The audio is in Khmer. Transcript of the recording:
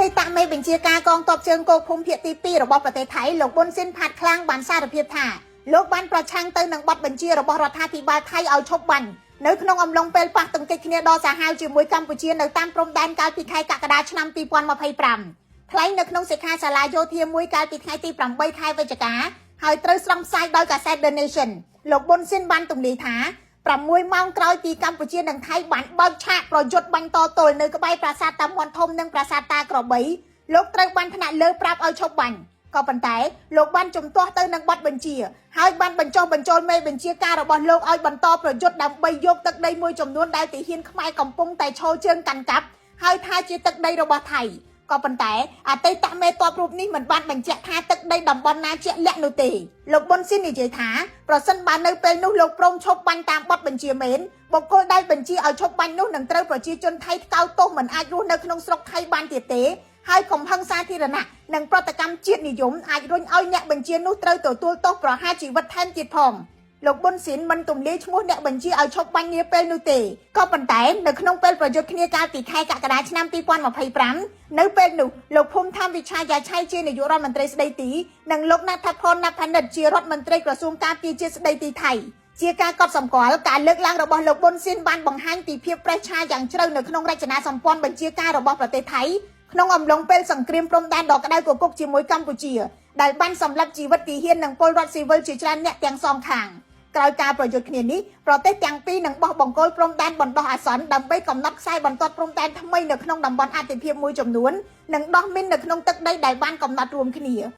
តីតមេបញ្ជាការកងទ័ពជើងគោកភូមិភាគទី2របស់ប្រទេសថៃលោកប៊ុនស៊ិនផាត់ខ្លាំងបានសារភាពថាលោកបានប្រឆាំងទៅនឹងបទបញ្ជារបស់រដ្ឋាភិបាលថៃឲ្យឈប់បាញ់នៅក្នុងអំឡុងពេលប៉ះទង្គិចគ្នាដ៏សាហាវជាមួយកម្ពុជានៅតាមព្រំដែនកាលពីខែកក្កដាឆ្នាំ2025ថ្លែងនៅក្នុងសិក្ខាសាលាយោធាមួយកាលពីថ្ងៃទី8ខែវិច្ឆិកាហើយត្រូវស្រង់ផ្សាយដោយកាសែត The Nation លោកប៊ុនស៊ិនបានទម្លាយថា6ម៉ោងក្រោយពីកម្ពុជានិងថៃបានបើកឆាកប្រយុទ្ធបាញ់តទល់នៅក្បែរប្រាសាទតាមាន់ធំនិងប្រាសាទតាក្របីលោកត្រូវបានថ្នាក់លើប្រាប់ឲ្យឈប់បាញ់ក៏ប៉ុន្តែលោកបានជំទាស់ទៅនឹងបទបញ្ជាហើយបានបញ្ចុះបញ្ចូលមេបញ្ជាការរបស់លោកឲ្យបន្តប្រយុទ្ធដើម្បីយកទឹកដីមួយចំនួនដែលទាហានខ្មែរកំពុងតែឈរជើងកាន់កាប់ហើយថាជាទឹកដីរបស់ថៃក៏ប៉ុន្តែអតីតមេតបរូបនេះមិនបានបញ្ជាក់ថាទឹកដីតំបន់ណាជាក់លាក់នោះទេលោកប៊ុនស៊ីននិយាយថាប្រសិនបើនៅពេលនោះលោកព្រមឈប់បាញ់តាមបទបញ្ជាមែនបុគ្គលដែលបញ្ជាឲ្យឈប់បាញ់នោះនឹងត្រូវប្រជាជនថៃថ្កោលទោសមិនអាចរស់នៅក្នុងស្រុកថៃបានទៀតទេហើយកំហឹងសាធារណៈនិងប្រតិកម្មជាតិនិយមអាចរុញឲ្យអ្នកបញ្ជានោះត្រូវទទួលទោសប្រហារជីវិតថែមទៀតផងលោកប៊ុនស៊ីនមិនទម្លាយឈ្មោះអ្នកបញ្ជាឲ្យឈប់បាញ់នាពេលនោះទេក៏ប៉ុន្តែនៅក្នុងពេលប្រយុទ្ធគ្នាកាលពីខែកក្កដាឆ្នាំ2025នៅពេលនោះលោកភូមិធម្មវិឆាយាឆៃជានាយករដ្ឋមន្ត្រីស្ដីទីនិងលោកណាថផនណាផានិតជារដ្ឋមន្ត្រីក្រសួងការពារជាតិស្ដីទីថៃជាការកត់សម្គាល់ការលើកឡើងរបស់លោកប៊ុនស៊ិនបានបង្ហាញពីភាពប្រេះឆាយ៉ាងជ្រៅនៅក្នុងរចនាសម្ព័ន្ធបញ្ជាការរបស់ប្រទេសថៃក្នុងអំឡុងពេលសង្គ្រាមព្រំដែនដ៏ក្តៅគគុកជាមួយកម្ពុជាដែលបានសម្លាប់ជីវិតទាហាននិងពលរដ្ឋស៊ីវិលជាច្រើនអ្នកទាំងសងខាងក្រោយការប្រយុទ្ធគ្នានេះប្រទេសទាំងពីរនឹងបោះបង្គោលព្រំដែនបណ្ដោះអាសន្នដើម្បីកំណត់ខ្សែបន្ទាត់ព្រំដែនថ្មីនៅក្នុងតំបន់អធិភាពមួយចំនួននិងដោះមីននៅក្នុងទឹកដីដែលបានកំណត់រួមគ្នា។